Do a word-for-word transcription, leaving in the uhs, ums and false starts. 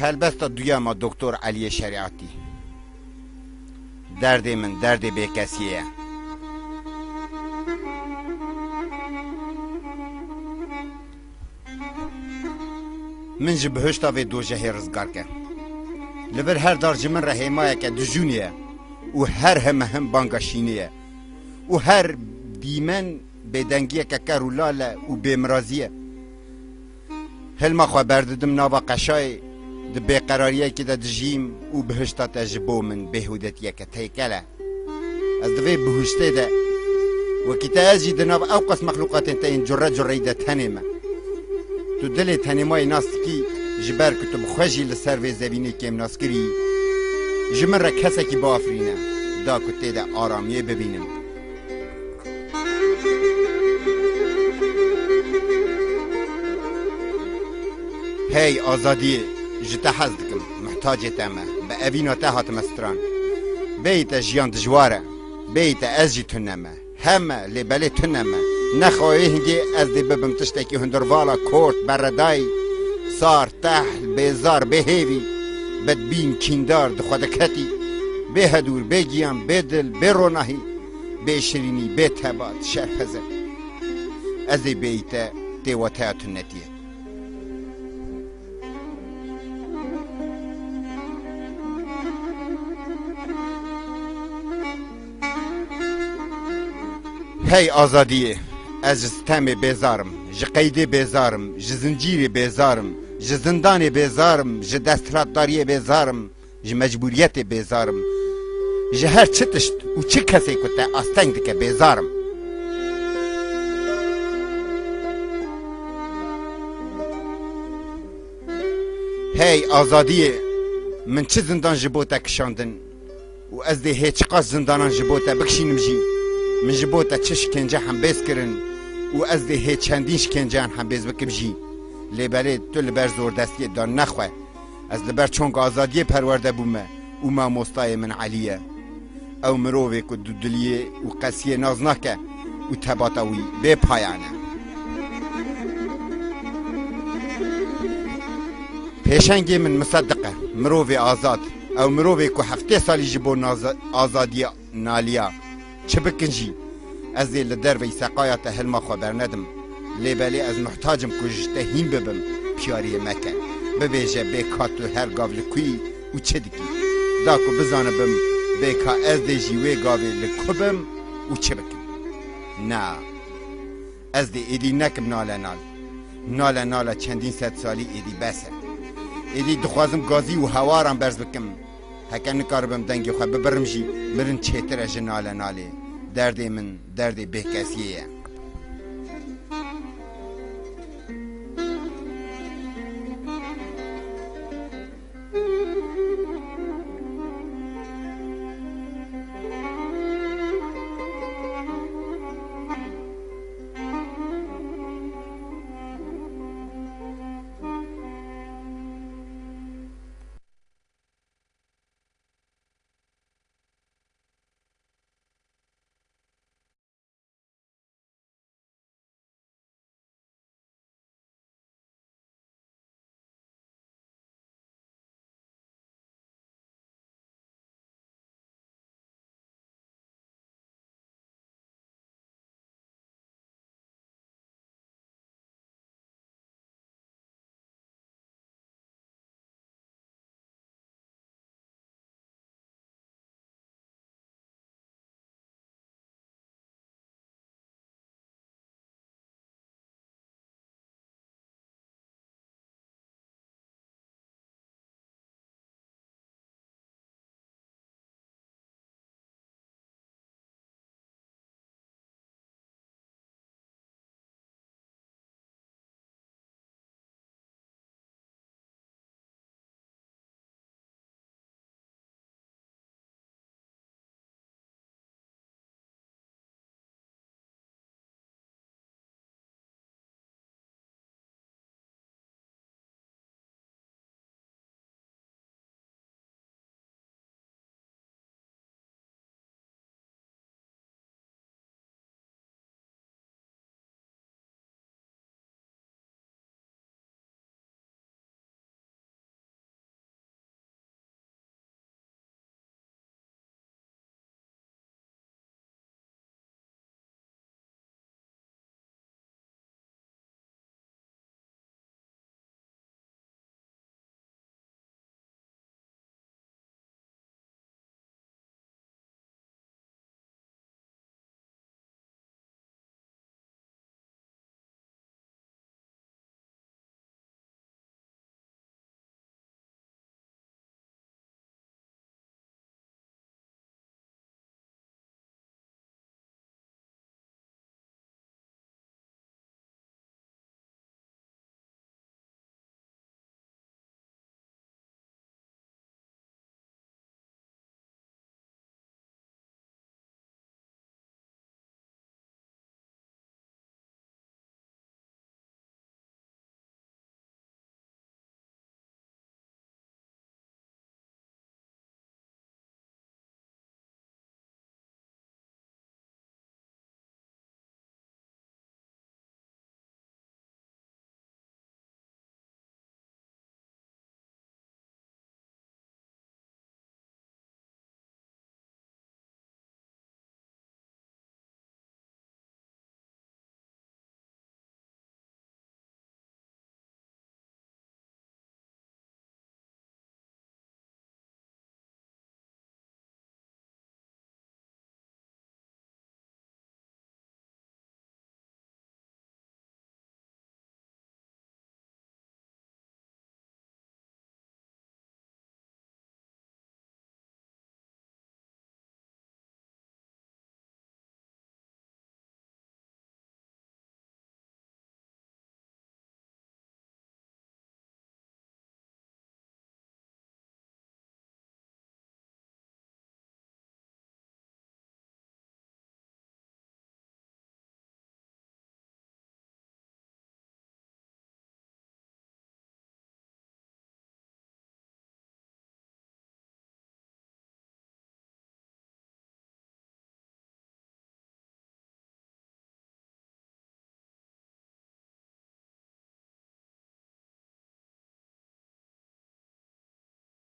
Helbesta duyema Doktor Eliyê Şerîatî. Derdê min, derdê bêkesiyê ye. Min ji bihişta vê dojehê rizgar ke. Li vir her dar ji min re hêmayeke dijûnê ye û her heme him banga şînê ye û her dîmen bêdengiyeke ker û lal e û bêmirazî ye. Hilma xwe berdidim nava qeşayê, di bêqerariyekê de dijîm û bihişta te ji bo min bêhûdetiyeke têkel e. Ez di vê bihuştê de, wekî te ez jî di nav ew qas mexlûqatên te yên cure cureyî de tenê me. Tu dilê tenê mayî nas dikî, ji ber ku tu bi xwe jî li ser vê zevînê kêmnaskirî yî. Ji min re kesekî biafirîne, da ku tê de aramiyê bibînim. Hey azadiyê, ji te hez dikim, mihtacê te me, bi evîna te hatime stran. Bêyî te jiyan dijwar e, bêyî te ez jî tune me. Heme, lê belê tune me. Nexwe wê hingê ez dê bibim tiştekî hundirvala, kort, beredayî, sar, tehl, bêzar, bêhêvî, bedbîn, kîndar, di xwe de ketî, bêhedûr, bêgiyan, bêdil, bêronahî, bêşirînî, bêtebat, şerpeze. Ez ê bêyî te tê wateya tunetiyê. Hey azadiyê, ez ji sitemê bêzar im, ji qeydê bêzar im, ji zincîrê bêzar im, ji zindanê bêzar im, ji desthilatdariyê bêzar im, ji mecbûriyetê bêzar im, ji her çi tişt û çi kesê ku te asteng dike bêzar im. Hey azadiyê, min çi zindan ji bo te kişandin û ez dê hê çiqas zindanan ji bo te bikişînim jî, min ji bo te çi şikence hembêz kirin û ez dê hê çendîn şikenceyan hembêz bikim jî. Lê belê tu li ber zordestiyê dan nexwe. Ez li ber çonka azadiyê perwerde bûme û mamostayê min Elî ye. Ew mirovê ku dudiliyê û qesiyê nas nake û tebata wî bê payan e. Pêşengê min Misedik e, mirovê azad. Ew mirovê ku heftê salî ji bo naza-, azadiya naliya. Çi bikin jî, ez ê li derveyî seqaya te hilma xwe bernedim. Lê belê ez muhtac im ku ji te hîn bibim, piyariyê meke. Bibêje bê ka tu her gav li ku yî û çi dikî. Da ku bizanibim bê ka ez dê jî wê gavê li ku bim û çi bikim. Na, ez dê êdî nekim nale nal. Nale nale çendîn sed salî êdî bes e. Êdî dixwazim gazî û hewaran berz bikim. Heke nikaribim dengê xwe bibirim jî, mirin çêtir e ji nale nalê. Derdê min, derdê bêkesiyê ye.